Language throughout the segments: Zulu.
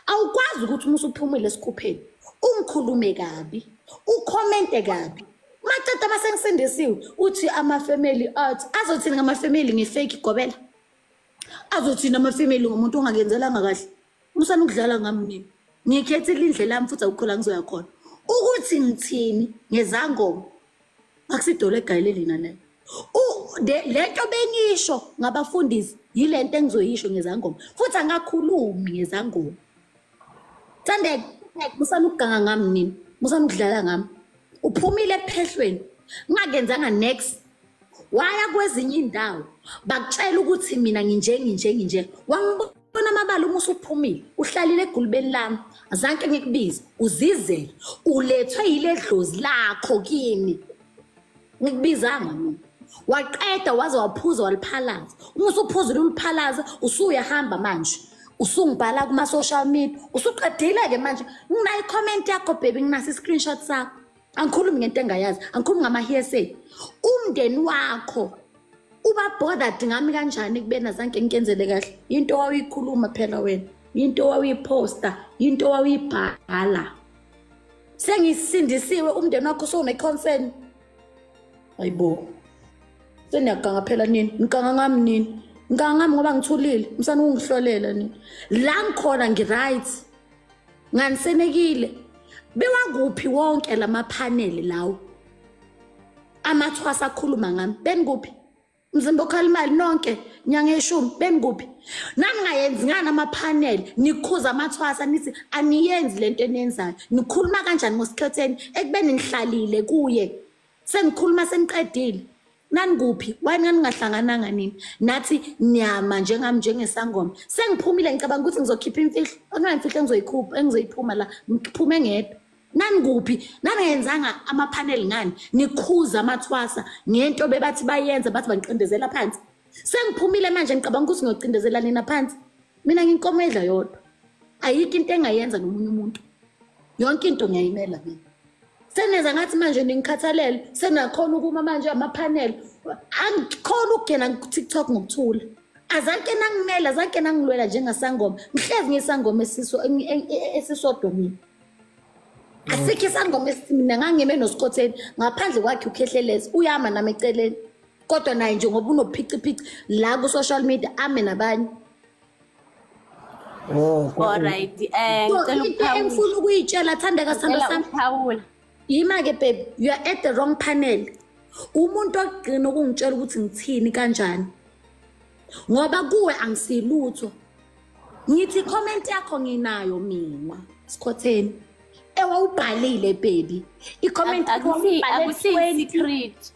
Awukwazi ukuthi uma usuphumile esikhupheni ungikhulume kabi, ucommente kabi. Maqeda mase ngisindisiwe uthi ama-family out. Azothini ngama-family ngi-fake gobela? Azothini ama-family ngomuntu ongakenzelanga kahle? Musana ukudlala ngami nini? Ngikhethile indlela yami futhi akukho la ngizoya khona. Ukuthi ngithini ngezangoma akusidolo egayeleli naleyo. Lento bengisho ngabafundisi yilento engizoyisho ngezangoma futhi angakhulumi ngezangoma. Thandeka, musana ukuganga ngami nini? Musana ukudlala ngami. Uphumile ephehlweni ngakenzanga next, waya kwezinye indawo bakutshela ukuthi mina nginje nginje nginje. Wangibona amabala uma usuphumile uhlalile egulubeni lami, azange ngikubize, uzizele ulethwe yile dlozi lakho kimi, ngikubizanga mina. Waqeda waze waphuza waliphalaza. Uma usuphuzile uliphalaza usuyahamba manje usungibhala kuma social media usuqedile ke manje. Nginayo i-comment yakho baby, nginaso i-screenshot sakho. Angikhulumi ngento engayazi, angikhulumi ngama-hearsay. Umndeni wakho uba bothered ngami kanjani kubena zange ngikenzele kahle? Into owawuyikhuluma phela wena, into owawuyiposta, into owawuyibhala. Sengisindisiwe umndeni wakho sowune-concern. Hayibo, seniyaganga phela nini? Ngiganga ngami nini? Ngiganga ngami ngoba ngithulile, msana ungihlolela nini? La ngikhona ngi-right, nganisenekile. Bewakuphi wonke lamaphaneli lawo amathwasa akhuluma ngami? Benikuphi? Mzimba okhala imali nonke nyanga eshumi benikuphi? Naningayenzi ngani amaphaneli nikhuza amathwasa nithi aniyenzi lento eniyenzayo? Nikhuluma kanjani ngosikhatheni ekubeni nihlalile kuye? Senikhuluma seniqedile. Nanikuphi? Why ningahlangananga nini? Nathi niyama njengami njengesangoma. Sengiphumile ngicabanga ukuthi ngizokhipha imfihlo. Akunamfihlo engizoyikhupha, engizoyiphuma la, ngiphume ngedwa. Nanikuphi? Naningenzanga amaphaneli ngani? Nikhuza amathwasa ngento bebathi bayenza, bathi bangicindezela phansi. Sengiphumile manje ngicabanga ukuthi ngiyocindezela nina phansi. Mina nginkomo edla yodwa. Ayikho into engayenza nomunye umuntu. Yonke into ngiyayimela mina. Seneza ngathi manje ningikhathalele, senakhona ukuma manje amaphaneli. Angikhona ukungena ku-TikTok ngokuthula. Azange nangimela, azange nangilwela njengasangoma. Ngihlezi ngisangoma esisodwa mina. Asikho isangoma esithi mina ngangime noSikhotheni ngaphandle kwakhe uKhehlelezi uyama nami eceleni. Kodwa naye nje ngoba unophiciphici la ku social media ame nabanye. Oh, all right. Ngicela ukuphawula. Engifuna ukuyitshela Thandeka sithando sami. Ukuphawula. Yima ke babe, you are at the wrong panel. Umuntu ogcina ukungitshela ukuthi ngithini kanjani. Ngoba kuwe angisilutho. Ngithi comment yakho nginayo mina, Sikhotheni. Ewawubhalile baby. I-comment akusi secret.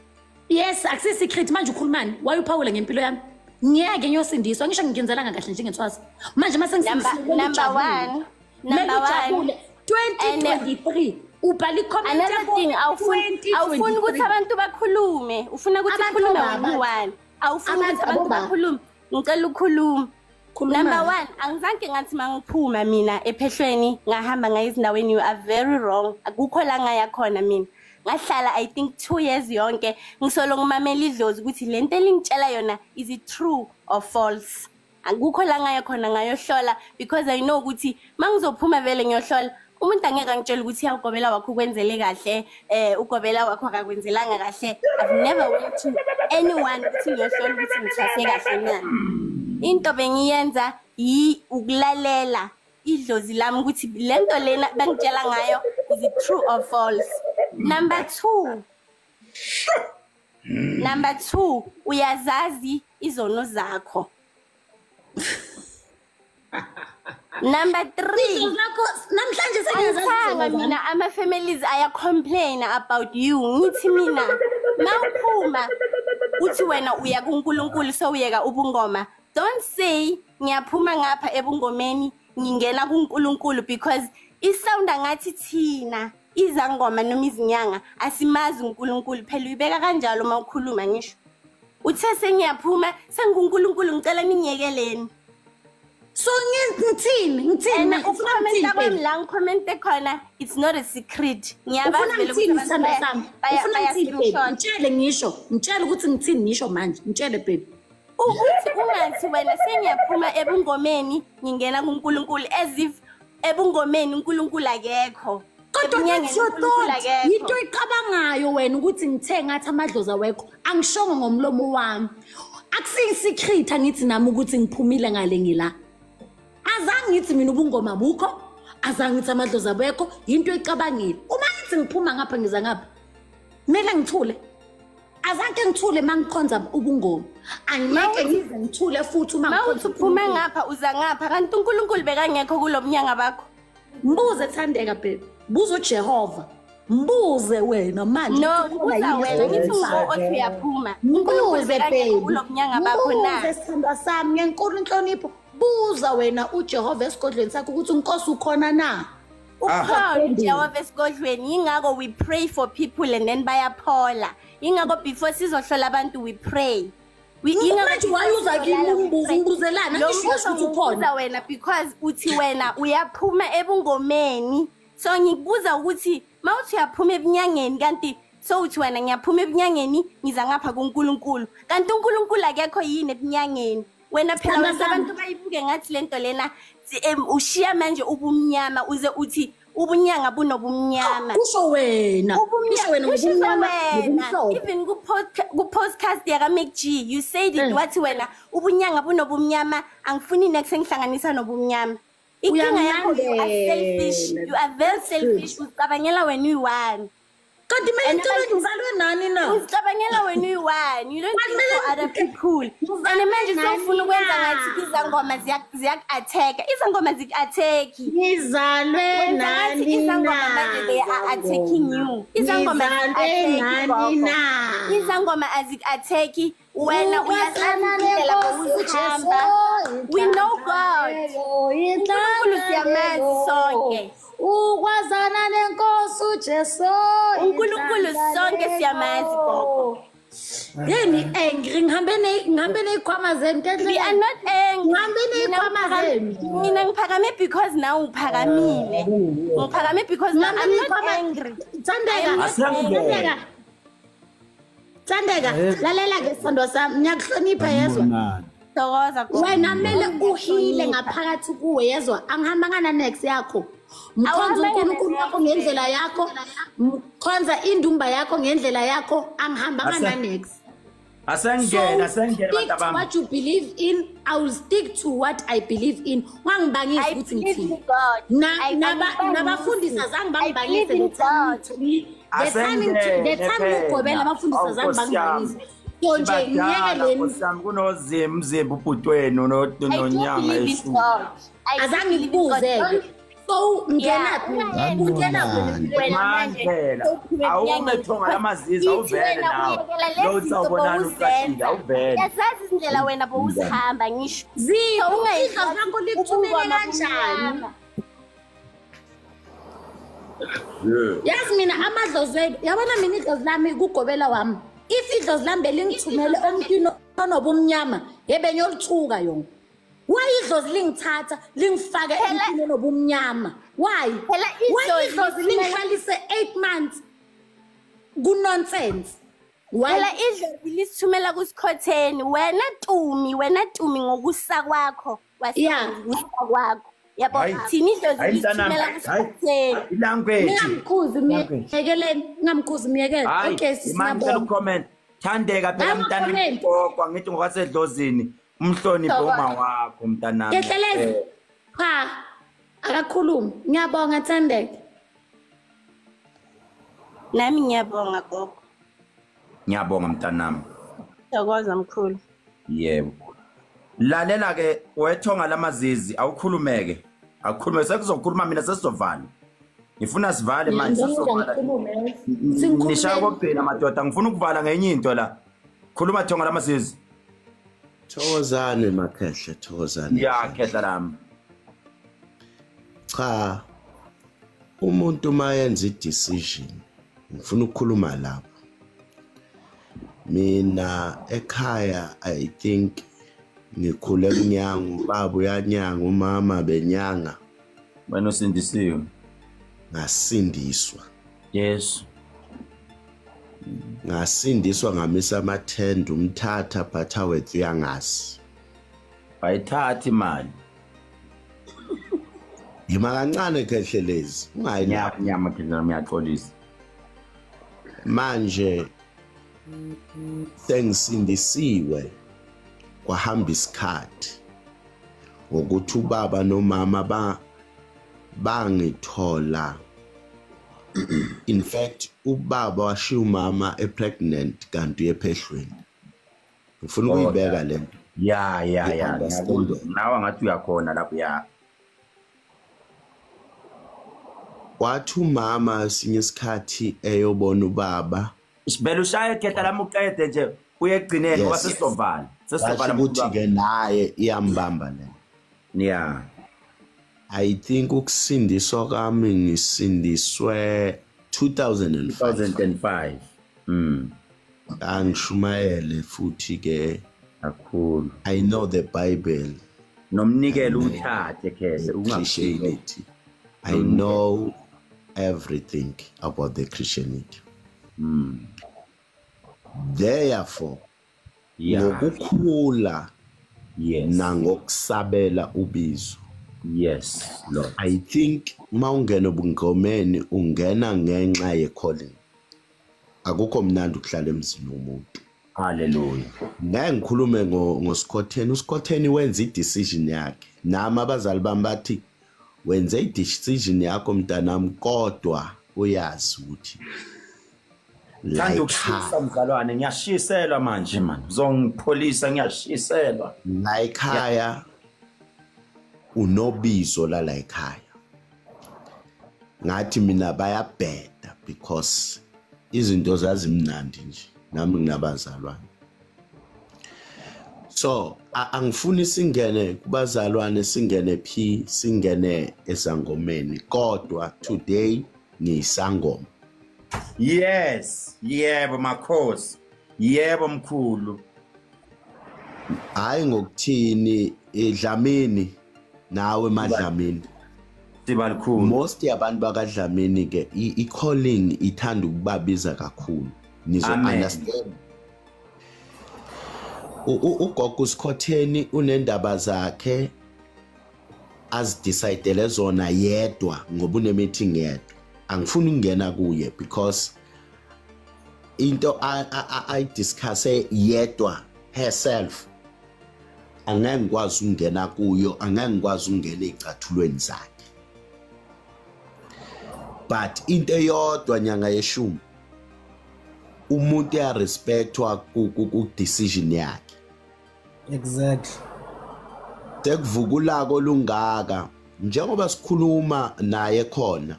Yes, akusi secret manje ukhulumani. Why uphawula ngempilo yami? Ngiyeke ngiyosindiswa, ngisho ngikenzelanga kahle njengethwasa. Manje mase ngisindisiwe number 1, number 1 2023 ubhala i-comment yakho. Awufuni ukuthi abantu bakhulume, ufuna ukuthi khulume wena. Awufuni ukuthi abantu bakhulume. Ngicela ukukhuluma. Number 1, angizange ngathi mangiphuma mina ephehlweni ngahamba ngaya ezindaweni. You are very wrong. Akukho la ngaya khona mina. Ngahlala I think 2 years yonke ngisolo ngimamela idlozi ukuthi lento elingitshela yona is it true or false. Akukho la ngaya khona ngayohlola because I know ukuthi mangizophuma vele ngiyohlola umuntu angeke angitshele ukuthi ugobela wakho ukwenzele kahle, ugobela wakho akakwenzelanga kahle. I've never went to anyone ukuthi ngiyohlola ukuthi ngithwase kahle na. Into bengiyenza yi ukulalela idlozi lami ukuthi lento lena bangitshela ngayo is it true or false. Number 2. Number 2, uyazazi izono zakho. Number 3, namhlanje sengiyazazi mina ama families aya complain about you. Ngithi mina mawuphuma uthi wena uya kuNkulunkulu so uyeka ubungoma. Don't say ngiyaphuma ngapha ebungomeni ngingena kuNkulunkulu because isound ngathi thina izangoma noma izinyanga asimazi uNkulunkulu. Phela uyibeka kanjalo uma ukhuluma ngisho uthe sengiyaphuma senguNkulunkulu ngicela ningiyekeleni. So ngithini ngithini ufuna kwami la ngicommente khona, it's not a secret. Ngiyabazi vele ukuthi ufuna ngithini. Ngitshele ngisho, ngitshele ukuthi ngithini ngisho manje, ngitshele baby. Uthi ungathi wena sengiyaphuma ebungomeni ngingena kuNkulunkulu as if Ebungomeni uNkulunkulu akekho. Kodwa that's your thought. Into oyicabangayo wena ukuthi ngithe ngathi amadlozi awekho, angishongo ngomlomo wami. Akusiyi-secret angithi nami ukuthi ngiphumile ngale ngila. Azange ngithi mina ubungoma bukho, azange ngithi amadlozi awekho, into oyicabangile. Uma ngithi ngiphuma ngapha ngiza ngapha, kumele ngithule. Azange ngithule mangikhonza ubungoma. Angeke ngize ngithule futhi uma ngikhonza. Mawuthi uphume ngapha uza ngapha kanti uNkulunkulu bekangekho kulomnyanga bakho. Mbuze Thandeka baby. Buza uJehova. Mbuze wena manje. No, buza wena ngithi othi uyaphuma. Mbuze baby. Kulomnyanga bakho na. Mbuze sithandwa sami ngenkulu inhlonipho. Buza wena uJehova esigodlweni sakho ukuthi uNkosi ukhona na. Ukhona uJehova esigodlweni, yingakho we pray for people and then bayaphola. Yingakho before sizohlola abantu we pray. Manje why uza kimi ungibuzelana ngisho ukuthi ukhona wena because uthi wena uyaphuma ebungomeni. So ngikubuza ukuthi mawuthi uyaphuma ebunyangeni kanti so uthi wena ngiyaphuma ebunyangeni ngiza ngapha kuNkulunkulu. Kanti uNkulunkulu akekho yini ebunyangeni? Wena phela wenza abantu bayibuke ngathi lento lena ushiya manje ubumnyama uze uthi ubunyanga bunobumnyama. Kusho wena. Kusho wena ngobumnyama nobumhlophe. Even ku podcast yaka Mac G you said it wathi wena ubunyanga bunobumnyama angifuni next engihlanganisa nobumnyama. Inkinga yakho you are selfish. You are very selfish. Ucabangela wena uyi-one. Kanti mina ngicabanga ngizalwe nani na? Uzicabangela wena uyi-one. You don't think for other people. And manje sofuna ukwenza ngathi izangoma ziyaku-attack. Izangoma ziku-attack. Ngizalwe nani na? Izangoma manje they are attacking you. Izangoma nani na? Izangoma aziku-attack. Wena uyazazi indlela bowuzihamba. We know God. uNkulunkulu siyamazi sonke. Ukwazana nenkosi uJesu. uNkulunkulu sonke siyamazi gogo. Yini angry ngihambe nezikhwama zenu kehle. We are not angry. Ngihambe nezikhwama zenu. Mina ngiphakame because now uphakamile. Ngiphakame because now I'm not angry. Thandeka. Thandeka, lalela ke sithandwa sami, ngiyakuhlonipha yezwa. Thokoza gogo. Wena kumele uhile ngaphakathi kuwe yezwa, angihambanga na next yakho. Mkhonza uNkulunkulu wakho ngendlela yakho, mkhonza indumba yakho ngendlela yakho, angihambanga na next. Asengena, asengena bantu bami. What you believe in, I will stick to what I believe in. Wangibangisa ukuthi ngithini. Nabafundisi azange bangibangise the time ugobela abafundisi azange bangibangise. So nje ngiyeke leni. Nkosi kunozimzimba ubhuti wenu nonyanga esu. Azange ngikubuze. So ngenaphi? Ungenaphi wena? Awume thonga lamazizi awuvele nawe. Lo sawubonana ucashile awuvele. Yazazi izindlela wena bowuzihamba ngisho. Zipho idlozi lakho likuthumele kanjani? Yazi mina amadlozi wethu, yabona mina idlozi lami kugobela wami. If idlozi lami belingithumele emntwini onobumnyama, yebe ngiyolithuka yona. Why idlozi lingithatha lingifake emntwini onobumnyama? Why? Why idlozi lingihlalise 8 months ku nonsense? Why? Phela idlozi lisithumela kusikhotheni wena Tumi ngokusa kwakho wasikusa kwakho. Yabo thina idlozi lisithumela kusikhotheni. Ilanguage. Ngingamkhuzi miyekeleni, ngingamkhuzi miyekele. Okay sisiyabonga. Comment. Thandeka phela mntana gogo ngithi ngokwasedlozini. Umhloniphe uma wakho mntanami. Kehlelezi. Cha. Akakhulumi. Ngiyabonga Thandeka. Nami ngiyabonga gogo. Ngiyabonga mntanami. Thokoza mkhulu. Yebo. Lalela ke wethonga lamazizi awukhulumeke. Akukhulume sekuzokhuluma mina sesizovala. Ngifuna sivale manje sesizovala. Nishaya kokugcina madoda ngifuna ukuvala ngenye into la. Khuluma thonga lamazizi. Thokozani makhehle, thokozani. Ya khehla lami. Cha. Umuntu mayenza i-decision ngifuna ukukhuluma lapho. Mina ekhaya I think ngikhule kunyanga, ubaba uyanyanga, umama benyanga. Wena usindisiwe. Ngasindiswa. Yes. Ngasindiswa ngamisa amathenda umthatha bhatha wethu uyangasi. Bayithatha imali. Yima kancane Khehlelezi, ungayi lapho. Nyama Khehlelezi, ngiyaxolisa. Manje sengisindisiwe kwahamba isikhathi ngokuthi ubaba nomama bangithola. In fact ubaba washiya umama epregnant kanti uyephehlweni. Ngifuna ukuyibeka lento. Ya. Nawe ngathi uyakhona lapho ya. Wathi umama sinye isikhathi eyobona ubaba. Sibele ushaye khehla lami uqede nje uye egcineni ngoba sesizovala. Sesizovala ukuthi ke naye iyambamba le. Yeah. I think ukusindiswa kwami ngisindiswe 2005. Angishumayele futhi ke kakhulu. I know the Bible. Nomnikelo uthathe khehle ungakushiniti. I know everything about the Christianity. Therefore, ngokukhula nangokusabela ubizo. Yes, Lord. I think mawungena ubungomeni ungena ngenxa ye calling. Akukho mnandi ukuhlala emzini womuntu. Hallelujah. Ngeke ngikhulume ngoSkhotheni. uSkhotheni wenza i-decision yakhe. Nami abazali bami bathi wenze i-decision yakho mntanami, kodwa uyazi ukuthi thanda ukushisa mzalwane, ngiyashiselwa manje man. Uzongipholisa, ngiyashiselwa. La ekhaya unobizo la ekhaya. Ngathi mina bayabheda because izinto zazimnandi nje, nami nginabazalwane. So angifuni singene kubazalwane, singene phi, singene esangomeni, kodwa today ngiyisangoma. Yes, yebo makhosi, yebo mkhulu. Hayi ngokuthini Dlamini nawe maDlamini. Sibalikhulu. Most yabantu bakaDlamini ke i-calling ithanda ukubabiza kakhulu. Nizo understand. Ugogo uSkhotheni unendaba zakhe azidecidele zona yedwa ngoba une-meeting yedwa. Angifuni ukungena kuye because into ayidiscusse yedwa herself angeke ngikwazi ukungena kuyo, angeke ngikwazi ukungena ezicathulweni zakhe. But into eyodwa nyanga yeshumi, umuntu uyarespectwa ku decision yakhe. Exactly. Sekuvukulako lungaka njengoba sikhuluma naye khona,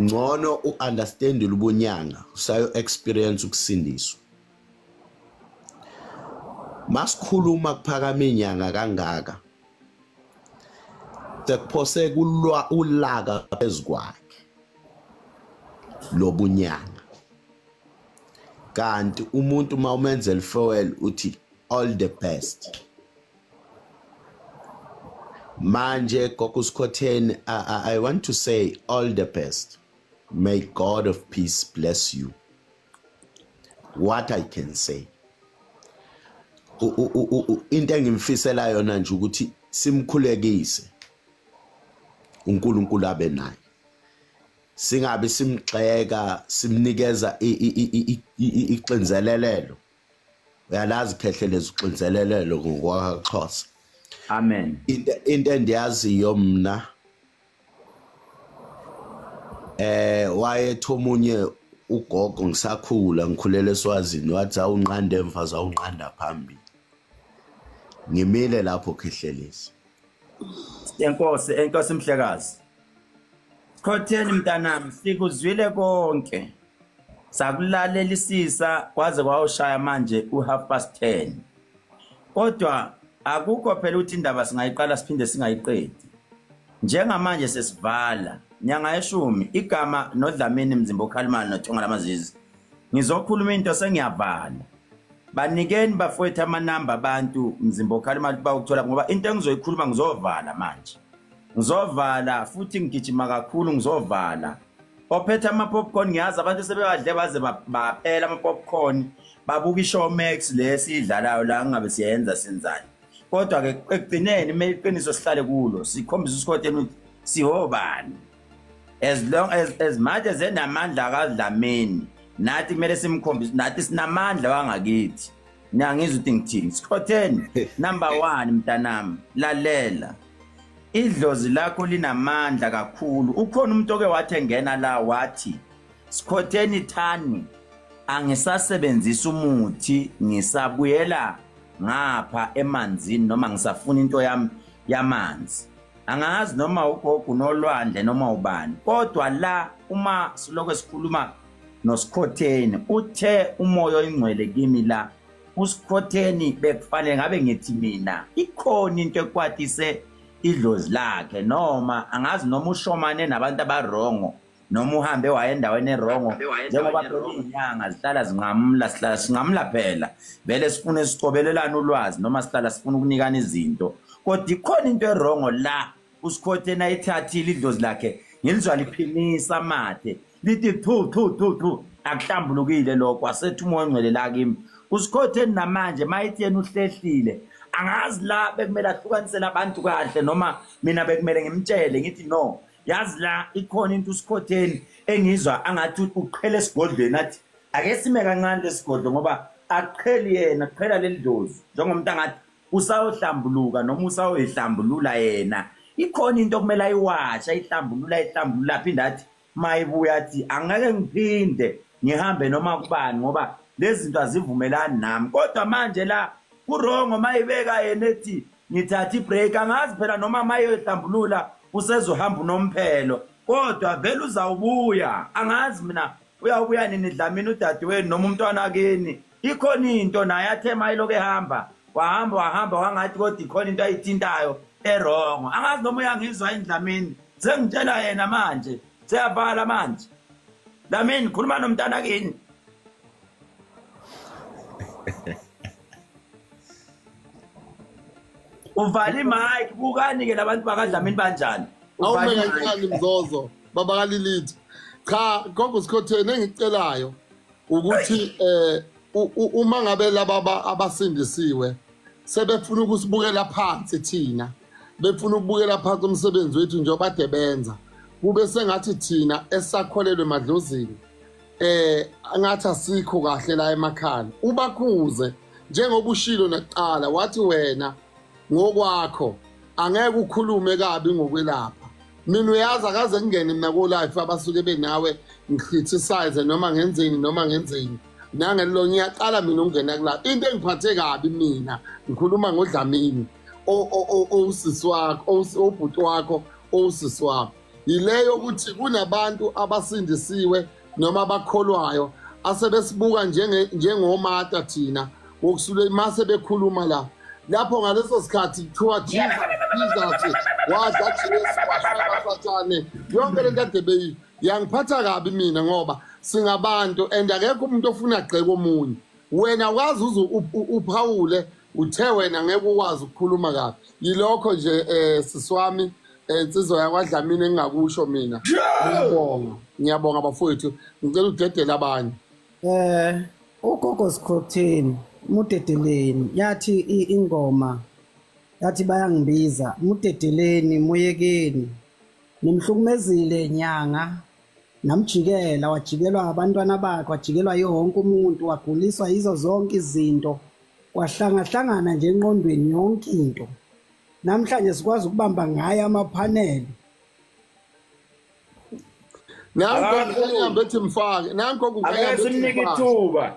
ngcono uunderstand ubunyanga usayo experience ukusindiswa. Masikhuluma kuphakama inyanga kangaka, sekuphose kulwa ulaka phezukwakhe lobunyanga. Kanti umuntu mawumenzela farewell uthi all the best. Manje Gogo Skhotheni, I want to say all the best. May God of peace bless you. What I can say, into engimfisela yona nje ukuthi simkhulekise uNkulunkulu abe naye, singabe simgxeka, simnikeza ixinzelelelo. Uyalazi Khehlelezi uxinzelelelo ngokwaXhosa. Amen. Into endiyaziyo mna, wayethi omunye ugogo ngisakhula ngikhulele eSwazini, wathi awunqanda emva zawunqanda phambili. Ngimile lapho Khehlelezi. Enkosi, enkosi mhlekazi. Skhotheni mntanami, sikuzwile konke. Sakulalelisisa kwaze kwawushaya manje u10:30. Kodwa akukho phela ukuthi indaba singayiqala siphinde singayiqedi. Njengamanje sesivala nyanga yeshumi, igama noDlamini Mzimba okhalimana noThonga lamazizi. Ngizokhuluma into sengiyavala. Banikeni bafowethu amanamba abantu Mzimba okhalimana bawukuthola, ngoba into engizoyikhuluma ngizovala manje. Ngizovala futhi ngigijima kakhulu, ngizovala. Ophethe ama popcorn, ngiyazi abantu sebebadle baze baphela ama popcorn, babuka iShowmax lesidlalayo la ngabe siyenza senzani. Kodwa ke ekugcineni kumele iqiniso sihlale kulo, sikhombise uSikhotheni ukuthi sihobani. As long as much as enamandla kaDlamini, nathi kumele simkhombise nathi sinamandla wangakithi. Niyangizwa ukuthi ngithini? Sikhotheni number 1 mntanami, lalela. Idlozi lakho linamandla kakhulu. Ukhona umuntu oke wathi engena la wathi Sikhotheni thani angisasebenzisa umuthi, ngisabuyela ngapha emanzini noma ngisafuna into yami yamanzi. Angazi noma ugogo nolwandle noma ubani, kodwa la uma siloko sikhuluma noSikhotheni uthe umoya oyingcwele kimi la uSikhotheni bekufanele ngabe ngithi mina ikhona into ekwatise idlozi lakhe, noma angazi noma ushomane nabantu abarongo noma uhambe waye endaweni erongo, njengoba phela izinyanga zihlala zinqamula, sihlala sinqamula phela vele sifune sicobelelana ulwazi noma sihlala sifuna ukunikana izinto, kodwa ikhona into erongo la uSikhotheni ayithathile idlozi lakhe ngilizwa liphimisa amathe lithi thu thu thu thu, akuhlambulukile lokho. Wasethi umoya ongcwele la kimi uSikhotheni namanje mayithi yena uhlehlile, angazi la bekumele ahlukanisele abantu kahle noma mina bekumele ngimtshele ngithi no, yazi la ikhona into uSikhotheni engizwa angathi uqhele esigodlweni, athi ake sime kancane lesigodlo ngoba aqheli yena, qhela leli dlozi njengomuntu angathi usayohlambuluka noma usayoyihlambulula yena. Ikhona into okumele ayiwashe ayihlambulula ayihlambulula, aphinde athi mayibuya athi angeke ngiphinde ngihambe noma kubani ngoba lezi zinto azivumelani nami. Kodwa manje la kurongo mayibeka yena ethi ngithatha ibreak, angazi phela noma mayoyihlambulula usezohamba unomphelo, kodwa vele uzawubuya. Angazi mina uyawubuya nini Dlamini udadewenu noma umntwana kini. Ikhona into naye athe mayiloku ehamba wahamba wahamba wangathi kodwa ikhona into ayithintayo erongo. Angazi noma uyangizwa indlamini, sengitshela yena manje, seyavala manje. Dlamini khuluma nomntana kini. Uvala imic, bukani ke labantu bakaDlamini banjani? Awume kancane Mzozo, baba kaLilithu. Cha, gogo Sikhotheni engicelayo ukuthi uma ngabe laba abasindisiwe sebefuna ukusibukela phansi thina, befuna ukubukela phansi umsebenzi wethu njengoba kade benza, kube sengathi thina esakholelwe emadlozini ngathi asikho kahle la emakhaya. Ubakhuze njengoba ushilo nakuqala wathi wena ngokwakho angeke ukhulume kabi ngokwelapha. Mina uyazi akaze ngingene mina ko life abasuke benawe ngicriticize noma ngenzeni noma ngenzeni, nangello ngiyaqala mina ukungena kula into engiphathe kabi mina ngikhuluma ngoDlamini osisi wakho obhuti wakho osisi wakho, yileyo ukuthi kunabantu abasindisiwe noma abakholwayo asebesibuka njengomata thina wokusule mase bekhuluma la lapho ngaleso sikhathi kuthiwa Jesus wadla Jesu washabasathane yonke lento ade beyi yangiphatha kabi mina ngoba singabantu and akekho umuntu ofuna agxeke omunye. Wena wazi uze uphawule uthe wena ngeke ukwazi ukukhuluma kabi. Yilokho nje siswami insizwa yakwaDlamini engingakusho mina. Ngiyabonga, ngiyabonga bafowethu, ngicela udedele abanye. Ugogo Sikhotheni mudedeleni, yathi ingoma yathi bayangibiza mudedeleni muyekeni, nimhlukumezile nyanga namjikela, wajikelwa abantwana bakhe, wajikelwa yonke umuntu, waguliswa yizo zonke izinto, kwahlangahlangana nje enqondweni yonke into. Namhlanje sikwazi ukubamba ngayo amaphaneli. Nanko uNkanyamba ethi mfake, nanko uNkanyamba ethi ithuba.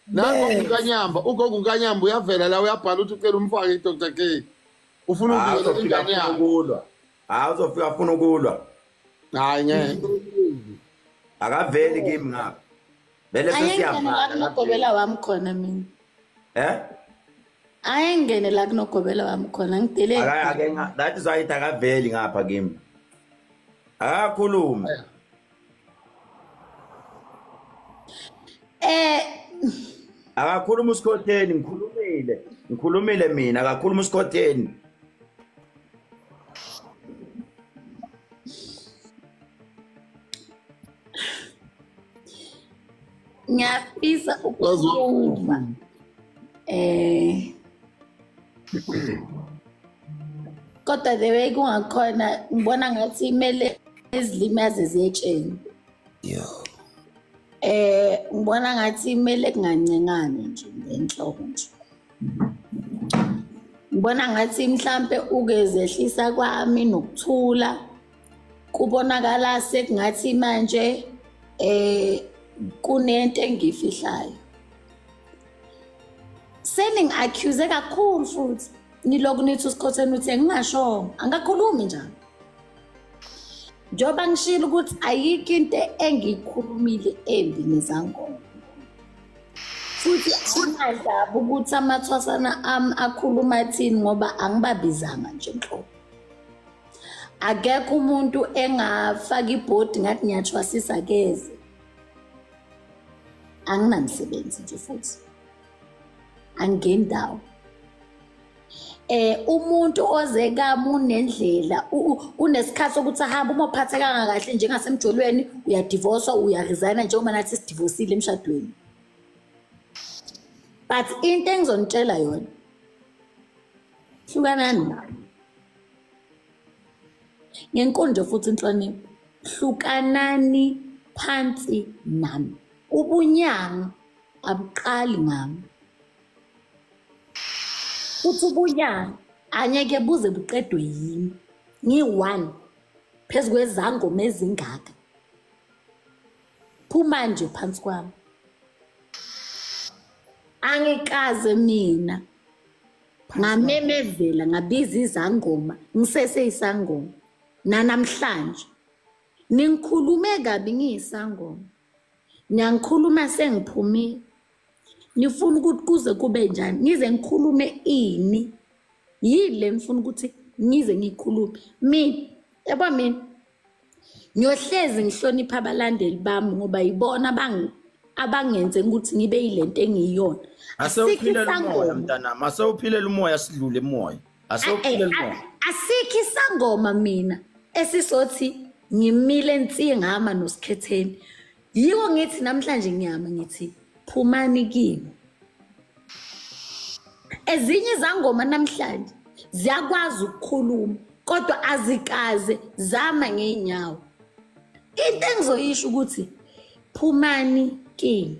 Nanko uNkanyamba, ugogo uNkanyamba uyavela la uyabhala uthi ucela umfake iDr K. Ufuna ukuvikela ingane yakhe. Ukulwa. Hayi uzofika afuna ukulwa. Hayi ngeke. Akaveli kimi ngapha. Vele sesiyavala. Ayengene wami khona mina. Ayengene la kunogobela wami khona ngidelele. Akake that is why akaveli ngapha kimi. Akakhuluma. Akakhuluma uSikhotheni, ngikhulumile. Ngikhulumile mina, akakhuluma uSikhotheni. Ngiyafisa ukukhuluma. Kodwa the way kungakhona ngibona ngathi imele ezilimaze ziyetsheni. Yo. Ngibona ngathi imele kungancengane nje ngenhloko nje. Ngibona ngathi mhlambe ukezehlisa kwami nokuthula kubonakala sekungathi manje kunento engifihlayo. Sening accuse kakhulu futhi niloku nithi uSikhotheni uthi ngingashongo angakhulumi njalo. Njengoba ngishilo ukuthi ayikho into engiyikhulumile embi nezangoma. Futhi anginandaba ukuthi amathwasana ami akhuluma thini ngoba angibabizanga nje nhlobo. Akekho umuntu engafaka ibhodi ngathi ngiyathwasisa keze. Anginamsebenzi nje futhi. Angendawo. Umuntu oze kami unendlela unesikhathi sokuthi ahambe uma uphathekanga kahle njengasemjolweni uyadivorce uyaresigna njengoba nathi sidivosile emshadweni. But into engizonitshela yona hlukanani nayo. Ngenkonzo futhi inhlonipho hlukanani phansi nami. Ubunyanga abuqali ngami. Uthi ubunyanga anyeke buze buqedwe yimi. Ngi-one phezu kwezangoma ezingaka. Phuma nje phansi kwami. Angikaze mina ngamemezela ngabiza izangoma ngiseseyisangoma nanamhlanje ningikhulume kabi ngiyisangoma niyangikhuluma sengiphumile nifuna ukuthi kuze kube njani ngize ngikhulume ini yini le ngifuna ukuthi ngize ngikhulume mina yabo mina ngiyohlezi ngihlonipha abalandeli bami ngoba yibona abangenze ukuthi ngibe yilento engiyiyona. Asewuphilela umoya mntanami, asewuphilela umoya sidlule emoya. Asewuphilela umoya. Asikho isangoma mina esisothi ngimile nsingama noSikhetheni. Yiko ngithi namhlanje ngiyama ngithi phumani kimi. Ezinye izangoma namhlanje ziyakwazi ukukhuluma kodwa azikaze zama ngeenyawo. Into engizoyisho ukuthi phumani kimi.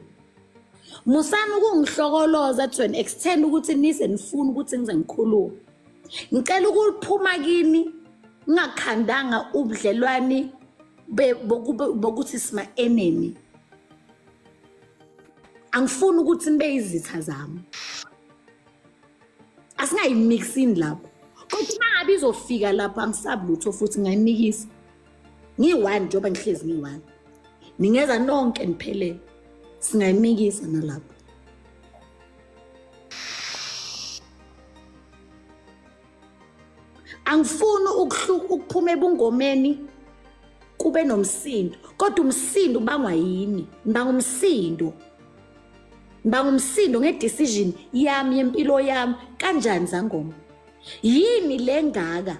Musani ukungihlokoloza to an extent ukuthi nize nifune ukuthi ngize ngikhulume. Ngicela ukuphuma kimi ngingakhandanga ubudlelwani bokuthi sima enemy. Angifuni ukuthi nibe izitha zami. Asingayimixini lapho. Kodwa uma ngabe izofika lapho angisabi lutho futhi ngayimikisa. Ngiyi-one njengoba ngihlezi ngiyi-one. Ningeza nonke niphelele. Singayimikisa nalapho. Angifuni ukuphuma ebungomeni kube nomsindo, kodwa umsindo ubangwa yini? Ngibanga umsindo. Ngibanga umsindo ngedecision yami yempilo yami kanjani zangoma? Yini lengaka?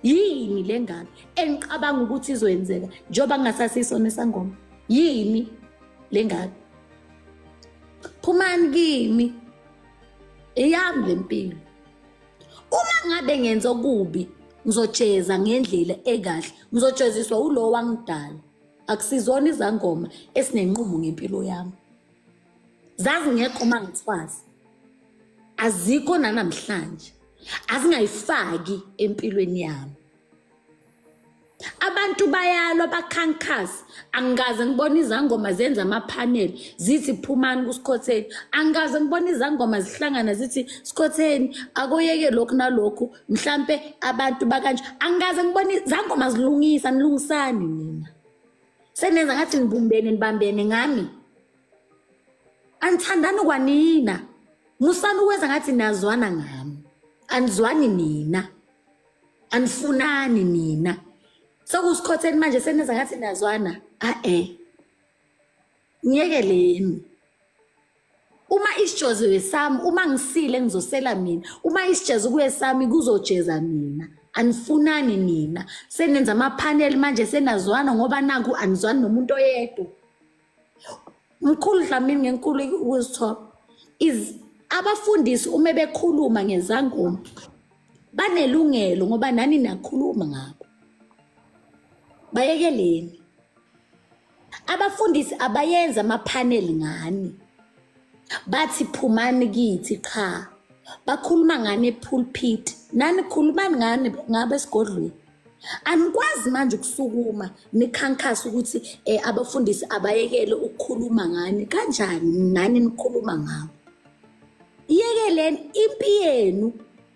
Yini lengaka engicabanga ukuthi izoyenzeka njengoba ngingasasisona isangoma? Yini lengaka? Phumani kimi. Eyami lempilo. Uma ngabe ngenza okubi ngizojeza ngendlela ekahle, ngizojeziswa ulo wangidala. Akusizona izangoma esinenqumo ngempilo yami. Zazingekho mangithwasa. Azikho nanamhlanje. Azingayifaki empilweni yami. Abantu bayalwa bakhankasa. Angikaze ngibone izangoma zenza amaphaneli zithi phumani kuSikhotheni. Angikaze ngibone izangoma zihlangana zithi Sikhotheni akoyeke lokhu nalokhu mhlambe abantu bakanje. Angikaze ngibone izangoma zilungisa nilungisani nina. Senenza ngathi nibumbene nibambene ngami. Anithandani kwanina. Musani ukwenza ngathi niyazwana ngami. Anizwani nina. Anifunani nina. SokuSikhotheni manje senenza ngathi niyazwana. Ngiyekeleni. Uma isijozo sami, uma ngisile ngizosela mina. Uma isijezo kuye sami kuzojeza mina. Anifunani nina. Senenza amaphaneli manje senazwana ngoba naku anizwani nomuntu oyedwa. Mkhulu Dlamini ngenkulu ukuzithoba is Abafundisi uma bekhuluma ngezangoma banelungelo ngoba nani nakhuluma ngabo. Bayekeleni. Abafundisi abayenza amaphaneli ngani. Bathi phumani kithi cha. Bakhuluma ngani epulpit. Nani khulumani ngani ngabe esigodlweni. Anikwazi manje ukusukuma nikhankasa ukuthi abafundisi abayekele ukukhuluma ngani kanjani nani nikhuluma ngabo. Iyekeleni impi yenu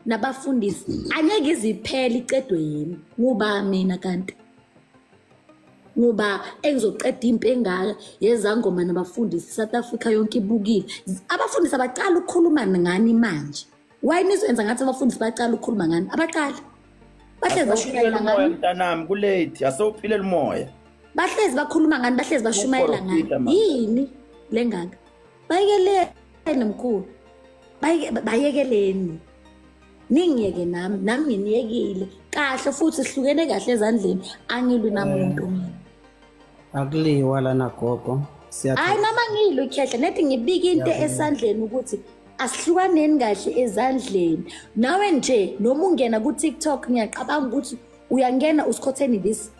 nabafundisi angeke iziphele icedwe yini ngoba mina kanti ngoba engizoqeda impi engaka yezangoma nabafundisi South Africa yonke ibukile. Abafundisi abaqala ukukhuluma ngani manje? Why nizoyenza ngathi abafundisi baqala ukukhuluma ngani? Abaqali bahlezi bashumayela ngani mntanami kulate asewuphilela umoya. Bahlezi bakhuluma ngani, bahlezi bashumayela ngani. Yini lengaka? Bayekeleni mkhulu. Bayekeleni. Ningiyeke nami, nami nginiyekile kahle futhi sihlukene kahle ezandleni, angilwi namuntu mina. Akuliwa lana gogo. Hayi noma ngilwe ikhehla nethi ngibika into esandleni ukuthi asihlukaneni kahle ezandleni. Nawe nje noma ungena ku TikTok ngiyacabanga ukuthi uyangena usikhotheni this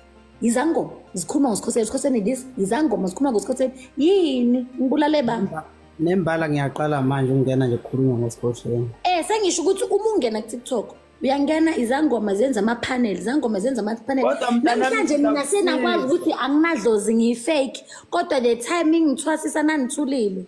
izangoma zikhuluma ngosikhotheni, usikhotheni this izangoma zikhuluma ngosikhotheni. Yini ngibulale ba? Nembala ngiyaqala manje ungena nje ukukhuluma ngosikhotheni. Sengisho ukuthi uma ungena ku TikTok uyangena izangoma zenza ama panel, izangoma zenza ama panel. Namhlanje mina senakwazi ukuthi anginadlozi ngiyifake kodwa the timing ngithwasisa nanithulile.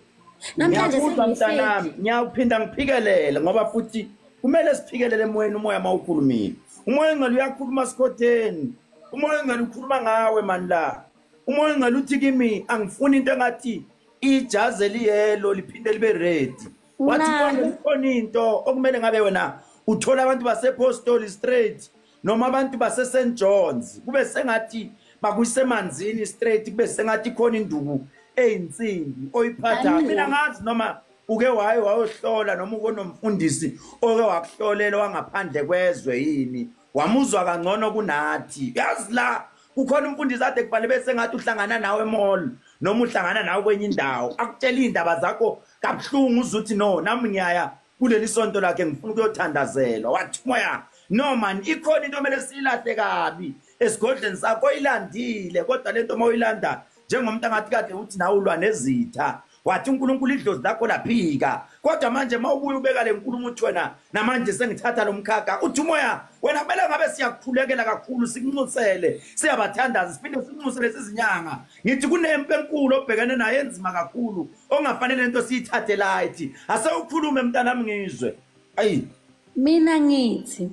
Namhlanje mntanami ngiyawuphinda ngiphikelele ngoba futhi kumele siphikelele emoyeni. Umoya mawukhulumile, umoya engcwele uyakhuluma sikhotheni, umoya engcwele ukhuluma ngawe mani la. Umoya engcwele uthi kimi angifuni into engathi ijazi eliyelo liphinde libe red. Wathi kukhona into okumele ngabe wena uthola abantu basePostoli straight noma abantu base St John's kube sengathi bakusemanzini straight, kube sengathi khona induku eyinsimbi oyiphatha. Mina ngazi noma uke waye wayohlola noma ukonomfundisi oke wakuhlolela wangaphandle kwezwe yini wamuzwa kangcono kunathi. Yazi la kukhona umfundisi ade kufanele bese ngathi uhlangana nawe emall noma uhlangana nawe kwenye indawo akutshela indaba zakho kabuhlungu uzuthi no nami ngiyaya kuleli sonto lakhe ngifuna ukuyothandazelwa. Wathi moya no man ikhona into omele silahle kabi esigodleni sakho oyilandile, kodwa lento mawuyilanda njengomuntu angathi kade uthi nawe ulwa nezitha. Wathi uNkulunkulu idlozi lakho laphika, kodwa manje mawubuya ubeka le nkulumo uthi wena namanje sengithatha lo mkhakha. Uthi umoya wena kumele ngabe siyakukhulekela kakhulu sikunxusele siyabathandaza siphinde sikunxusele sizinyanga. Ngithi kunempi enkulu obhekene nayo enzima kakhulu ongafanele lento siyithathe light. Asewukhulume mntanami ngizwe. Ayi mina ngithi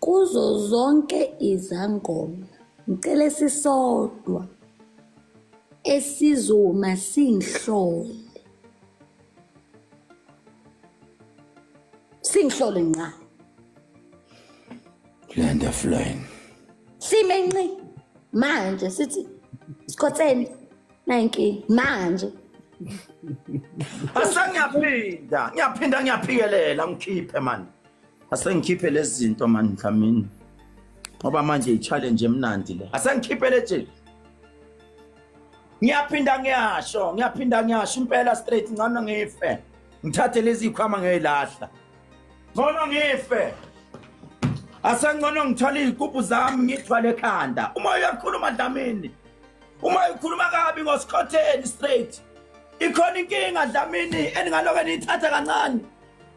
kuzo zonke izangoma ngicela sisodwa esizoma singihlole, singihlole nqa land of line sime nqi manje sithi sikhotheni 9 manje. Asengiyaphinda ngiyaphinda ngiyaphikelela ngikhiphe man, asengikhiphe lezi zinto man Dlamini ngoba manje i-challenge emnandi le. Asengikhiphe le ngiyaphinda ngiyasho, ngiyaphinda ngiyasho impela straight ngcono ngife. Ngithathe lezi zikhwama ngiyilahla. Ngcono ngife. Asengcono ngithwale izigubhu zami ngithwale ekhanda. Uma uyakhuluma Dlamini, uma ukhuluma kabi ngosikhotheni straight. Ikhona inkinga Dlamini eningaloke niyithatha kancane.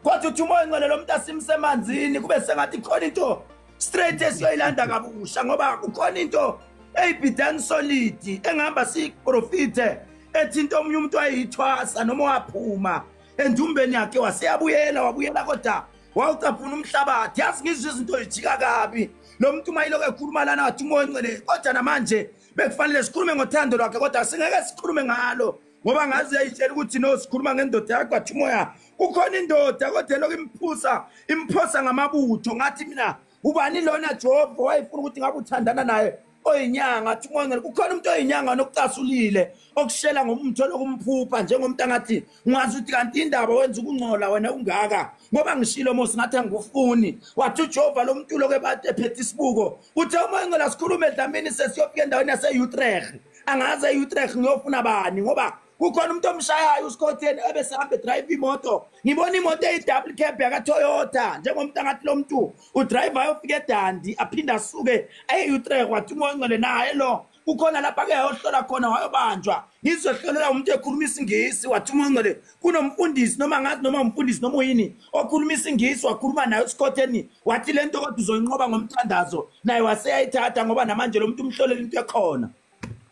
Kodwa uthi umoya ngcwele lo muntu asimsemanzini kube sengathi ikhona into straight esiyoyilanda kabusha ngoba kukhona into eyibhidan solid engihamba siprofite ethi into omunye umuntu wayithwasa noma waphuma endumbeni yakhe waseyabuyela wabuyela kodwa wawucaphuna umhlabathi. Yazi ngizwe izinto zijika kabi lo muntu mayiloko ekhuluma lana wathi umoya ngcwele, kodwa namanje bekufanele sikhulume ngothando lwakhe kodwa singeke sikhulume ngalo ngoba ngazi yayitshela ukuthi no sikhuluma ngendoda yakho. Wathi umoya kukhona indoda kodwa lokho imphusa imphosa ngamabutho. Ngathi mina ubani lona Jehova wayefuna ukuthi ngabe uthandana naye oyinyanga. Athi umoya kukhona umuntu oyinyanga nokucasulile okushela ngomtho lokumphupha njengomuntu angathi ungazi ukuthi kanti indaba wenza ukungcola wena ungaka ngoba ngishilo mos ngathi angikufuni. Wathi uJehova lo muntu lokho ebathe ephethe isibuko uthe umoya ngcela sikhulume Dlamini sesiyofika endaweni yase-Utrecht. Angaze e-Utrecht ngiyofuna bani ngoba Kukhona umuntu omshayayo uSkhotheni ebesehamba drive imoto. Ngibona imoto eyi-double cab yaka Toyota njengomuntu angathi lo muntu udriver ayofika eDandi aphinda asuke aye-Utrecht wathi umoya ongcwele naye lo. Kukhona lapha ke ayohlola khona wayobanjwa. Ngizohlolela umuntu ekhuluma isiNgisi wathi umoya ongcwele kunomfundisi noma ngathi noma umfundisi noma uyini okhuluma isiNgisi wakhuluma naye uSkhotheni wathi lento kodwa uzoyinqoba ngomthandazo naye waseyayithatha ngoba namanje lo muntu umhlolela into ekhona.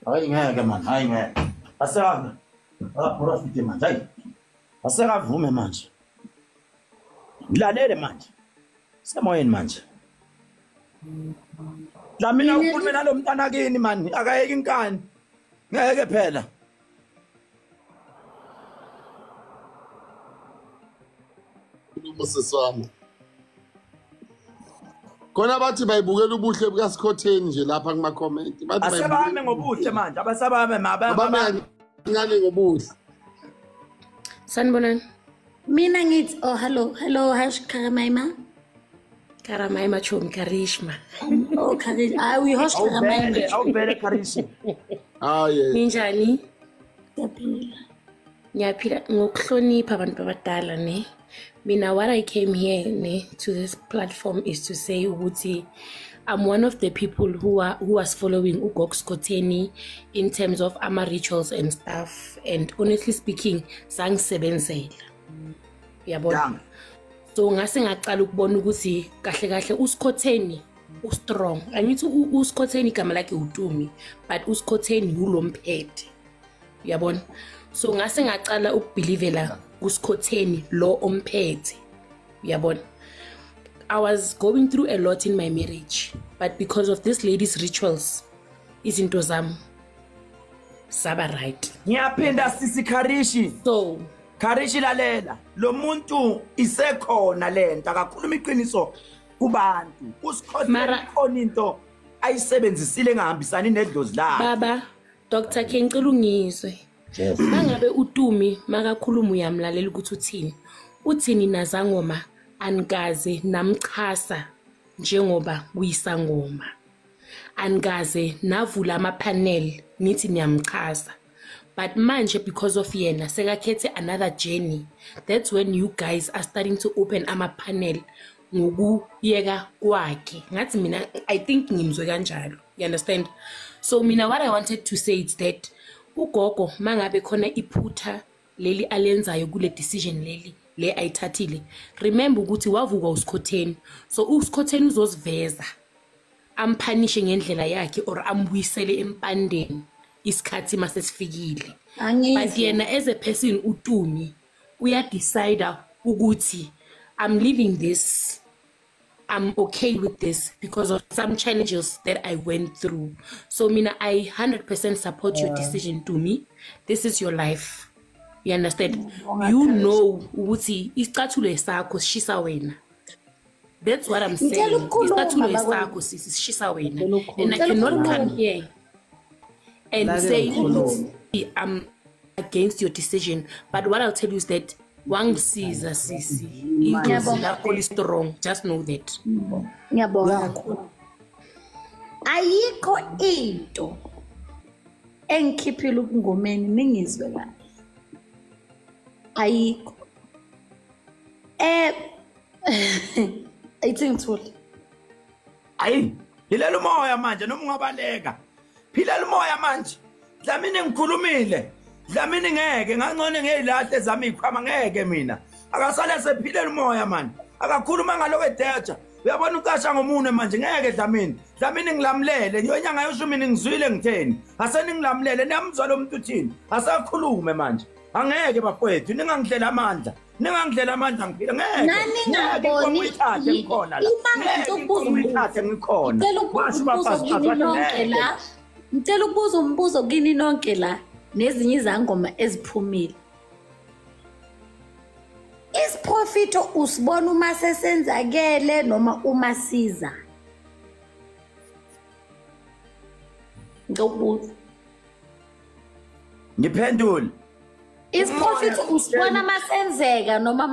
Hayi ngeke man, hayi ngeke. Asekavume aprofite manje, hayi. Asekavume manje. Ngilalele manje. Semoyeni manje. Dlamini ukhulume nalo mntana kini man, akayeki inkani. Ngeke phela. Sisi wami. Khona bathi bayibukela ubuhle bukaSkhotheni nje lapha kuma comment. Bathi asebame ngobuhle manje, abasabame mabame ngobuhle. Sanibonani. Mina ngithi oh hello, hello hash Karamaima. Karamaima chomi Karishma. Oh Karishma, ah we host Karamaima. Awubele Karishma. Ah yeah. Ninjani? Ngiyaphila. Ngiyaphila ngokuhlonipha abantu abadala ne. Mina, what I came here ne, to this platform is to say ukuthi I'm one of the people who was following uGogo Skhotheni in terms of ama rituals and stuff, and honestly speaking sangisebenzela. Uyabona? So ngase ngaqala ukubona ukuthi kahle kahle uSkhotheni ustrong. Angithi uSkhotheni igama lakhe uTumi, but uSkhotheni ulomphethe. Uyabona? So ngase ngaqala ukubelievela uSkhotheni lo omphethe. Uyabona? I was going through a lot in my marriage, but because of this lady's rituals, izinto zami saba right. Ngiyaphinda sisi Karishi. So Karishi lalela, lo muntu isekhona lento akakhuluma iqiniso kubantu. uSkhotheni khona into ayisebenzisile engahambisani nedlozi lakhe. Baba, Dr. K ngicela ungizwe. Mangabe uTumi makakhuluma uyamlalela ukuthi uthini. Uthini nazangoma anikaze namchasa njengoba kuyisangoma. Anikaze navula ama panel nithi niyamchaza. But manje because of yena sekakhethe another journey. That's when you guys are starting to open ama panel ngokuyeka kwakhe. Ngathi mina I think ngimzwe kanjalo. You understand? So mina what I wanted to say is that ugogo mangabe khona iphutha leli alenzayo kule decision leli le ayithathile, remember ukuthi wavuka uSkhotheni, so uSkhotheni uzosiveza amphanishe ngendlela yakhe or ambuyisele empandeni isikhathi masesifikile. But yena as a person uTumi uya decide ukuthi I'm leaving this, I'm okay with this because of some challenges that I went through. So mina, I 100% support your decision, Tumi. This is your life. You understand? You know ukuthi isicathulo sakho sishisa wena. That's what I'm saying. Isicathulo sakho sishisa wena. And I cannot come here and say I'm against your decision. But what I'll tell you is that wangisiza sisi, idlozi lakho li strong, just know that. Ngiyabonga kakhulu. Ayikho into engikhiphile ukungomeni ningizwe kahle. Ayikho. Ayithi ngithule. Ayi, philela umoya manje noma ungabaleka. Philela umoya manje. Dlamini ngikhulumile. Dlamini ngeke ngangcono ngezilahle zami ikhwama ngeke mina. Akasale sephilela umoya manje. Akakhuluma ngaloko edeja. Uyabona ucasha ngomunwe manje ngeke Dlamini. Dlamini ngilamlele nyonyanga yoshumi ngizwile ngitheni. Aseningilamlele niyamzwa lo muntu uthini. Asakhulume manje. Angeke bafowethu ningangidlela amandla. Ningangidlela amandla ngiphila ngeke. Nani ngithathe ngikhona la. Ngithathe ngikhona. Ngicela ukubuza umbuzo kini nonke la nezinye izangoma eziphumile. Isiprofito usibona uma sesenzakele noma uma siza? Ngikubuza. Ngiphendule. Isiprofito usibona masenzeka noma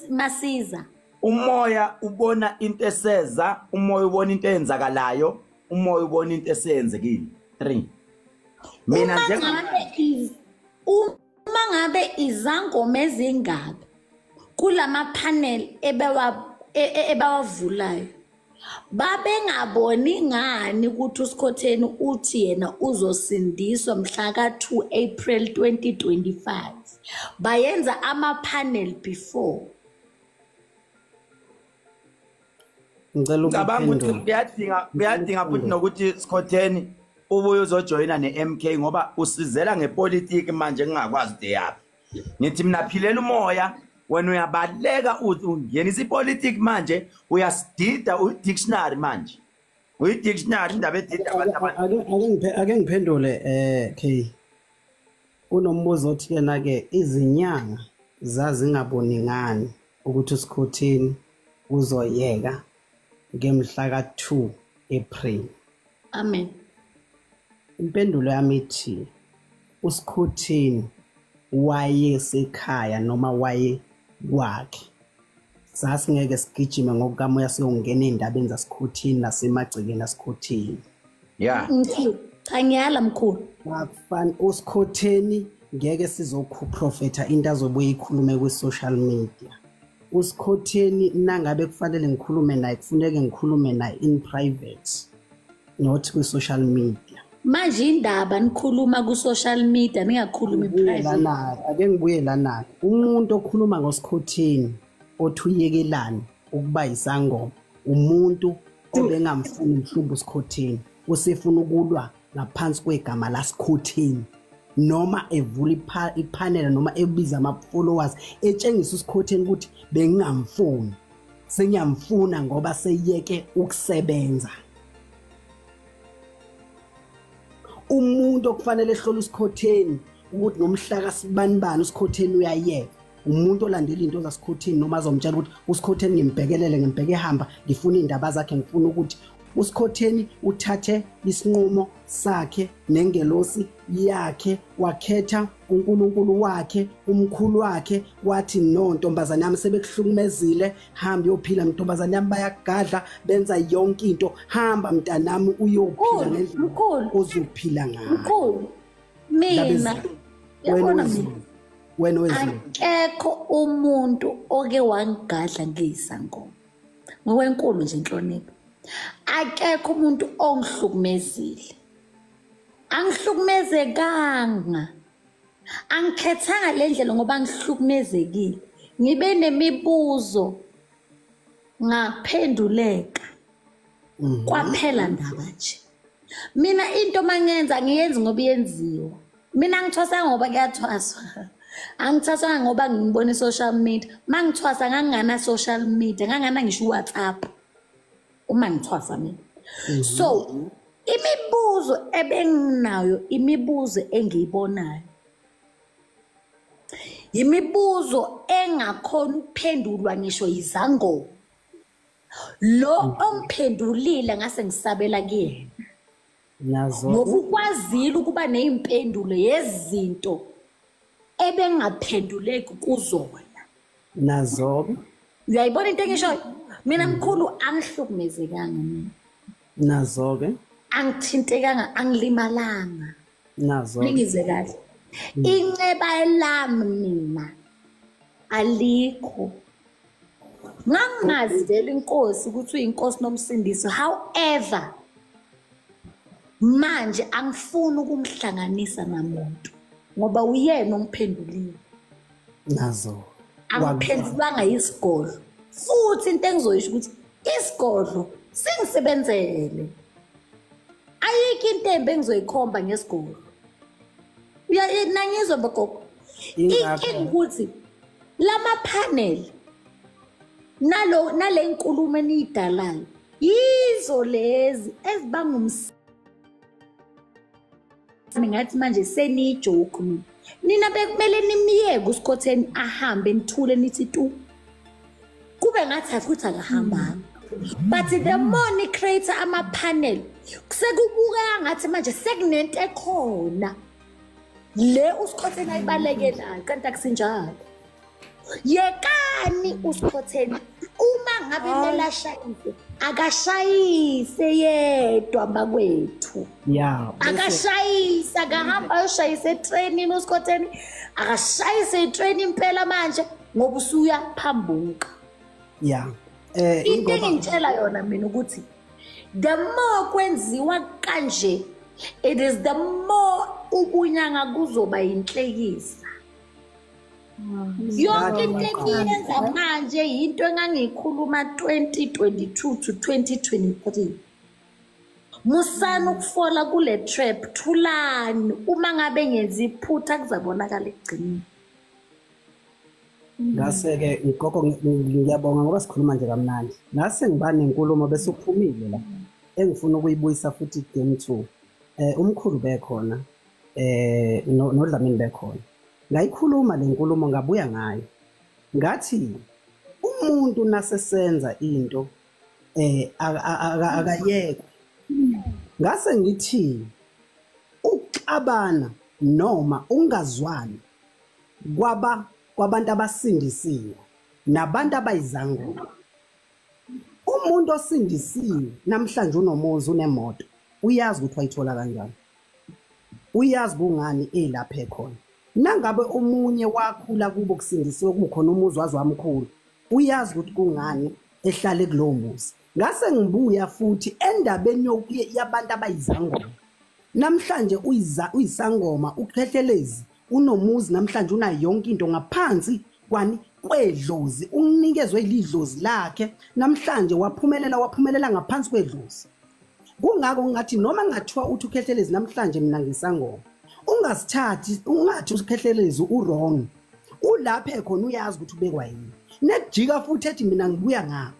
masiza? Umoya ubona into eseza, umoya ubona into eyenzakalayo, umoya ubona into esenzekile. 3. Mina nje Uma ngabe izangoma ezingaka kulama panel ebawavulayo babengaboni ngani ukuthi uSkhotheni uthi yena uzosindiswa mhla ka-2 April 2025? Bayenza ama-panel before. Ngicabanga ukuthi kuyadinga futhi nokuthi Skhotheni ubuye uzojoyina ne-MK ngoba usizela ngepolitiki manje ngingakwazi ukuthi yaphi. Ngithi mina philela umoya, wena uyabaleka ungenisa ipolitiki manje, uyasidida uyi-dictionary manje. Uyi-dictionary indaba edida abantu. Ake ngiphendule K. Kunombuzo othi yena ke izinyanga zazingaboni ngani ukuthi uSkhotheni uzoyeka ngemhla ka-2 April. Amen. Impendulo yami ithi uSkhotheni wayesekhaya noma waye kwakhe. Sasingeke sigijime ngokukamoya siyongena endabeni zaSkhotheni nasemagcekeni aSkhotheni. Yeah. Mkhulu, cha ngiyala mkhulu. Akufani uSkhotheni ngeke sizokuprofetha into azobuye ikhulume kwi-social media. uSkhotheni nangabe kufanele ngikhulume naye kufuneke ngikhulume naye in private, not kwi-social media. Manje indaba nikhuluma ku-social media ningakhulumi private. Ake ngibuye lana. Umuntu okhuluma ngoSkhotheni othi uyekelani ukuba isangoma, umuntu obengamfuni mhlawumbe uSkhotheni, usefuna ukulwa ngaphansi kwegama laSkhotheni noma evula ipanel noma ebiza ama-followers etshengisa uSkhotheni ukuthi bengingamfuni, sengiyamfuna ngoba seyeke ukusebenza. Umuntu okufanele ehlole uSkhotheni ukuthi nomhla kasibanibani uSkhotheni uyayeka, umuntu olandela into zaSkhotheni noma azomtshela ukuthi uSkhotheni ngimbhekelele, ngimbheke ehamba, ngifuna indaba zakhe, ngifuna ukuthi uSkhotheni uthathe isinqumo sakhe nengelosi yakhe, wakhetha uNkulunkulu wakhe, umkhulu wakhe, wathi no ntombazane yami sebekuhlukumezile, hamba uyophila ntombazane yami, bayagadla benza yonke into, hamba mntanami uyophila ngendlela ozophila ngayo. Mkhulu, mina yabona wena wezulu akekho umuntu oke wangigadla ngiyisangoma ngokwenkulu nje inhlonipho. Akekho umuntu ongihlukumezile, angihlukumezekanga, angikhethanga le ndlela ngoba ngihlukumezekile. Ngibe nemibuzo ngaphenduleka kwaphela ndaba nje. Mina into mangenza ngiyenzi ngoba iyenziwa. Mina ngithwasa ngoba kuyathwaswa, angithwasanga ngoba ngibona i-social media. Mangithwasa ngangana social media, ngangana ngisho uWhatsApp uma ngithwasa mina. So imibuzo ebenginayo, imibuzo engiyibonayo, imibuzo engakhona ukuphendulwa ngisho izangoma. Lo ongiphendulile ngase ngisabela kuyena ngoba ukwazile ukuba neyimpendulo yezinto ebengaphenduleki kuzona. Nazo uyayibona into engishoyo? Mina mkhulu angihlukumezekanga mina. Nazo ke angithintekanga, angilimalanga. Nazo ngize kahle. Inceba lami mina alikho. Ngangazi vele inkosi ukuthi uyinkosi nomsindisi. However, manje angifuni ukumhlanganisa namuntu ngoba uyena ongiphendulile. Nazo angiphendulanga isigodlo. Futhi into engizoyisho ukuthi isigodlo singisebenzele. Ayikho into embi engizoyikhomba ngesigodlo. Nangizwa bogogo. Inkinga ukuthi lama panel nalo nale nkulumo eniyidalayo yizo lezi ezibanga ngathi manje seniyijoke mina. Nina bekumele nimiyeke uSkhotheni ahambe nithule nithi tu. Kube ngathi futhi akahambanga. But the more ni create ama panel sekubukeka ngathi manje sekunento ekhona le uSkhotheni ayibalekelayo, kanti akusinjalo. Yekani uSkhotheni uma Uma ngabe kumele ashayise, akashayise yedwa bakwethu. Yeah. Akashayise, akahamba ayoshayisa etrenini uSkhotheni, akashayise itreni impela manje ngoba usuyaphambuka. Yeah. Into engitshela yona mina ukuthi the more kwenziwa kanje, it is the more ubunyanga kuzoba inhlekisa. Yonke into engiyenza manje into engangiyikhuluma 2022 to 2023. Musani ukufola kule trap, thulani. Uma ngabe ngenza iphutha kuzabonakala ekugcineni. Ngase-ke gogo ngiyabonga ngoba sikhuluma nje kamnandi. Ngase ngiba nenkulumo bese uphumile la engifuna ukuyibuyisa futhi game 2. Umkhulu bekhona noDlamini bekhona. Ngayikhuluma le nkulumo ngabuya ngayo. Ngathi umuntu nasesenza into akayekwe. Ngase ngithi ukuxabana noma ungazwani kwaba kwabantu abasindisiwe nabantu abayizangoma. Umuntu osindisiwe namhlanje unomuzi unemoto, uyazi ukuthi wayithola kanjani, uyazi kungani elapha ekhona. Nangabe omunye wakhula kubo kusindisiwe kukhona umuzi wazi wamkhulu, uyazi ukuthi kungani ehlale kulowo muzi. Ngase ngibuya futhi endabeni yabantu abayizangoma. Namhlanje uyisangoma uKhehlelezi unomuzi namhlanje unayo yonke into ngaphansi kwani kwedlozi, unikezwe ilidlozi lakhe namhlanje waphumelela ngaphansi kwedlozi. Kungako ngathi noma ngathiwa uthi uKhehlelezi namhlanje mina ngisangoma, ungasithathi ungathi uKhehlelezi uwrong, ulapha ekhona uyazi ukuthi ubekwa yini. Nekujika futhi ethi mina ngibuya ngapha,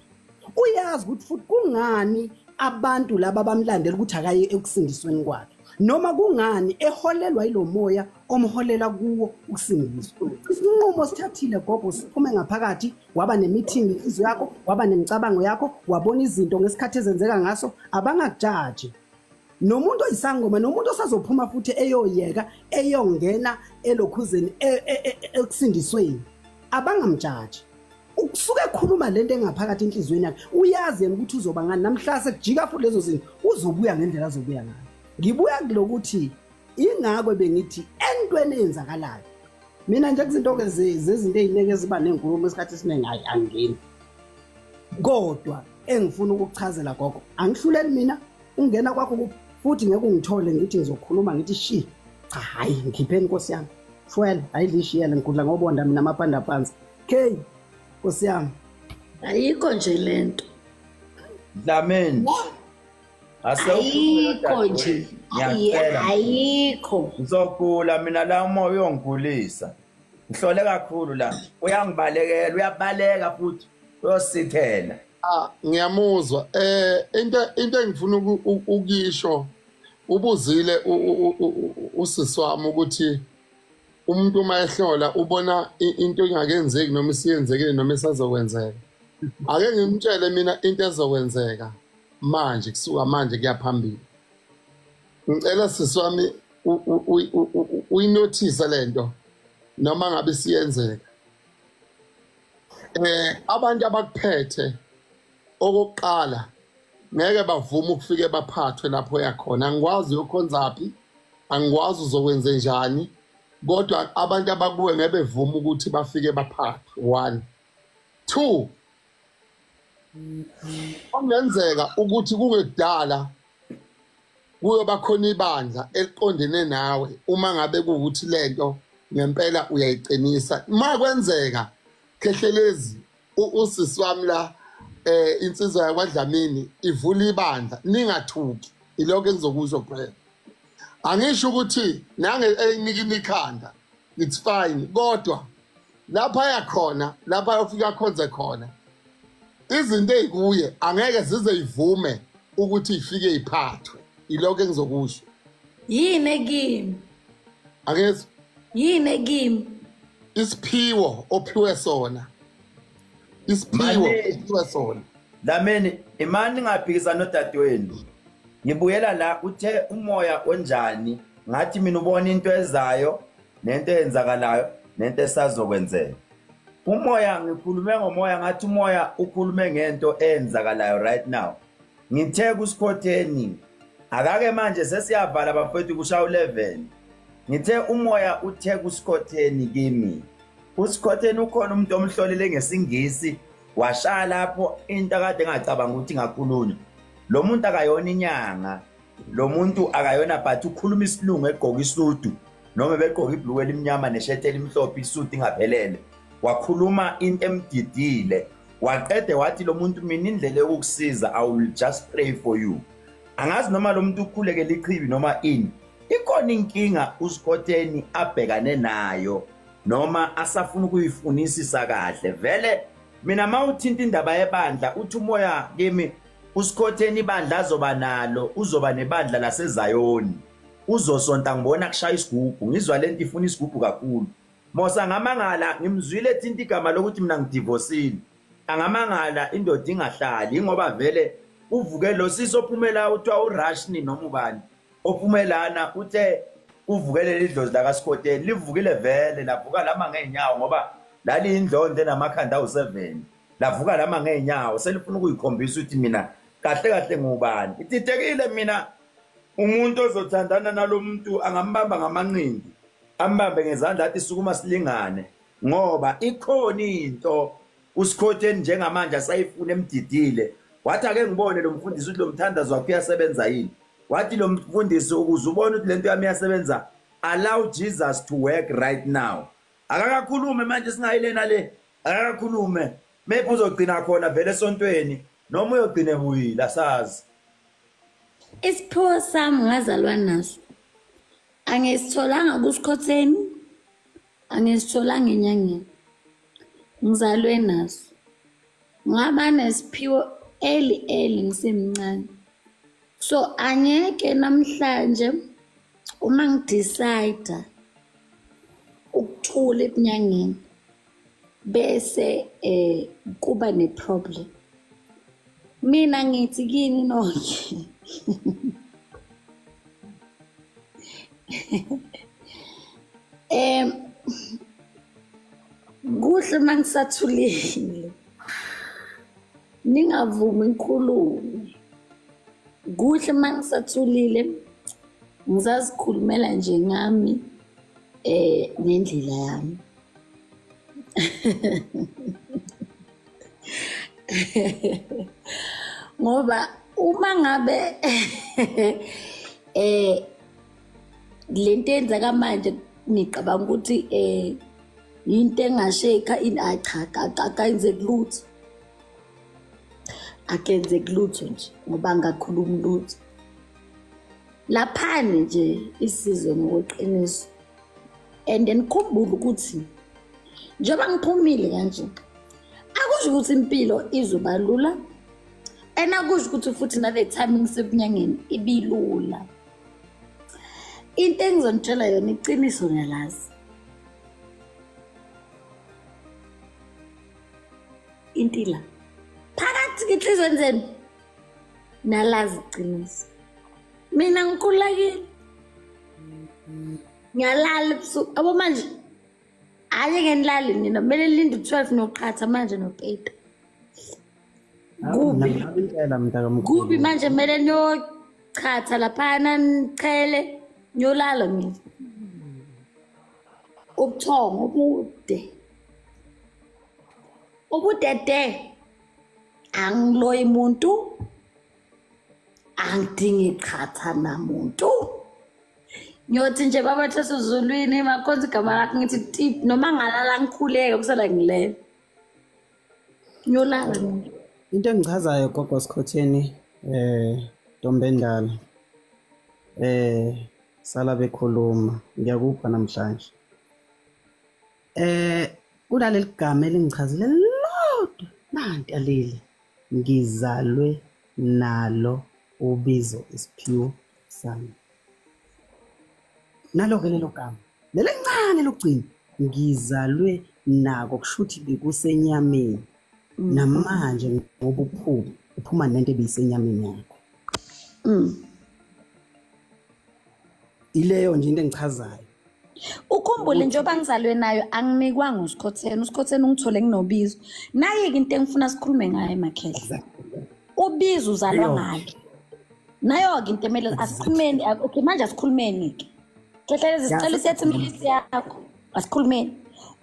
uyazi ukuthi futhi kungani abantu laba bamlandela ukuthi akaye ekusindisweni kwakhe, noma kungani eholelwa yilo moya omholela kuwo ukusindiswa. Isinqumo sithathile gogo, siphume ngaphakathi, waba nemeeting inhliziyo yakho, waba nemicabango yakho, wabona izinto ngesikhathi ezenzeka ngaso, abangakujaji. Nomuntu oyisangoma nomuntu osazophuma futhi eyoyeka eyongena elokhuzeni ekusindisweni, abangamjaji. Ukusuke ekhuluma lento engaphakathi enhliziyweni yakhe, uyazi yena ukuthi uzoba ngani namhla sekujika futhi lezo zinto, uzobuya ngendlela azobuya ngayo. Ngibuya kulokuthi ingakho bengithi entweni eyenzakalayo mina nje kuzinto ke zezinto ezineke eziba nenkulumo esikhathi esiningi angeni, kodwa engifuna ukukuchazela gogo, angihluleli mina ungena kwakho futhi ngeke ungithole ngithi ngizokhuluma ngithi shi cha hayi ngikhipheni nkosi yami shwele ayidlishiyele ngikudla ngobonda mina amapanda phansi k nkosi yami ayikho nje lento Dlamini. Ayikho nje, ayikho. Ngizogula mina la umoya uyongigulisa. Ngihlole kakhulu la. Uyangibalekela, uyabaleka futhi uyosithela. Ah, ngiyamuzwa. Into engifuna ukuyisho, ubuzile usisi wami ukuthi umuntu uma ehlola ubona into engakenzeki noma isiyenzekile noma isazokwenzeka. Ake ngimtshele mina into ezokwenzeka manje, kusuka manje kuya phambili. Ngicela sisi wami uyinothise lento noma ngabe siyenzeka. Abantu abakuphethe okokuqala ngeke bavume ukufike baphathwe lapho yakhona. Angikwazi uyokhonzaphi, angikwazi uzokwenze njani, kodwa abantu abakuwe ngeke bevume ukuthi bafike baphathwe. 1 2 okungenzeka ukuthi kungekudala kuyoba khona ibandla eliqondene nawe uma ngabe kuwukuthi lento ngempela uyayiqinisa. Uma kwenzeka Khehlelezi usisi wami la insizwa yakwaDlamini ivula ibandla, ningathuki, ilokho engizokusho kuphela. Angisho ukuthi nange enikini ikhanda it's fine, kodwa lapha yakhona lapha yofika khonze khona izinto ezikuye angeke zize ivume ukuthi ifike iphathwe. Ilokho engizokusho. Yini kimi? Akezi yini kimi? Isiphiwo ophiwe sona, isiphiwo ophiwe sona. Dlamini, imani ningaphikisana nodadewenu. Ngibuyela la uthe umoya onjani, ngathi mina ubona into ezayo nento eyenzakalayo nento esazokwenzeka. Umoya ngikhulume ngomoya ngathi umoya ukhulume ngento eyenzakalayo right now. Ngithe kuSikhotheni akake manje sesiyavala bafethu kushaya 11. Ngithe umoya uthe kuSikhotheni kimi. USikhotheni ukhona umuntu omhlolele ngesingisi washaya lapho into akade engacabanga ukuthi ingakhulunywa. Lo muntu akayona inyanga, lo muntu akayona but ukhuluma isilungu egqoka isudu noma begqoka ibhluku elimnyama neshirt elimhlophe isudu ingaphelele. Wakhuluma into emdidile waqede wathi lo muntu mina indlela yokukusiza, I will just pray for you. Angazi noma lo muntu ukhulekele ichibi noma ini. Ikhona inkinga uSikhotheni abhekane nayo noma asafuna ukuyifunisisa kahle. Vele mina mawuthinta indaba yebandla uthi umoya kimi uSikhotheni ibandla azoba nalo, uzoba nebandla laseZayoni. Uzosonta ngibona kushaya isigubhu, ngizwa lento ifuna isigubhu kakhulu. Mosa ngamangala ngimzwile ethinta igama lokuthi mina ngidivosile. Angamangala indoda ingahlali ngoba vele uvuke lo sisi ophumela uthiwa uRashni noma ubani ophumelana uthe uvukele idlozi lakaSikhotheni livukile vele lavuka lama ngeenyawo ngoba laliyindlonde namakhanda awu7 lavuka lama ngeenyawo selifuna ukuyikhombisa ukuthi mina kahle kahle ngubani. Ithithekile mina umuntu ozothandana nalomuntu angambamba ngamanqindi ambambe ngezandla athi sukuma silingane ngoba ikhona into uSikhotheni njengamanje asayifuna emdidile. Wathi ake ngibone lo mfundisi ukuthi lo mthandazo wakhe uyasebenza yini. Wathi lo mfundisi ukuze ubone ukuthi lento yami iyasebenza, allow Jesus to work right now. Akakakhulume manje singayilena le, akakakhulume maybe uzogcina khona vele esontweni noma uyogcina ebuyile asazi. Isiphiwo sami ngazalwa naso, angisitholanga kuSikhotheni, angisitholanga enyangeni, ngizalwe naso. Ngaba nesiphiwo early ngisemncane. So angeke namhlanje uma ngidecide ukuthula ebunyangeni bese kuba neproblem. Mina ngithi kini nonke kuhle mangisathulile ningavumi ngikhulume. Kuhle mangisathulile ngisazikhulumela nje ngami nendlela yami. Ngoba uma ngabe lento eyenzeka manje ngicabanga ukuthi into engasheka cha akayenzeki lutho, akenzeki lutho nje ngoba ngakhuluma lutho laphani nje isizwe ngokweqiniso. And then khumbula ukuthi njengoba ngiphumile kanje akusho ukuthi impilo izoba lula, and akusho ukuthi futhi nale time ngisebunyangeni ibilula. Into engizonitshela yona iqiniso ngiyalazi. Intila phakathi kenhlizweni zenu nalazi iqiniso. Mina ngikhululekile, ngiyalala ebusuku abo manje ayeke nilale nina, kumele nilinde u-12 noqhatha manje nopeta. Kubi manje kumele niyochatha laphana nichele niyolala mina. Ubuthongo obude obudede, angiloyi muntu, angidingi iqhatha namuntu. Ngiyothi nje baba thasezulwini makhonza igama lakho ngithi tip noma ngalala ngikhuleke kusala ngilele. Ngiyolala mina. Into engichazayo gogo Sikhotheni Ntombendala sala bekhuluma ngiyakupha namhlanje. Kunaleli gama elingichazile lodwa nanti alile, ngizalwe nalo ubizo isiphiwo sami. Nalo ke lelo gama lelincane lokugcina, ngizalwe nako kushuthi bekusenyameni. Namanje ngoba uphuma nento ebisenyameni yakho. Ileyo nje into engichazayo. Ukhumbule njengoba ngizalwe nayo anginikwanga uSikhotheni. USikhotheni ungithole nginobizo. Nayi-ke into engifuna sikhulume ngayo emakhehla. Ubizo uzalwa ngalo. Nayo-ke into emele asikhulumeni. Okay, manje asikhulumeni-ke. Khehlelezi sicela isethi imilisi yakho. Asikhulumeni.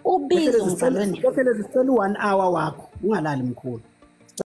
Ubizo ngizalwe nayo. Khehlelezi sicela u-1 hour wakho. Ungalali mkhulu.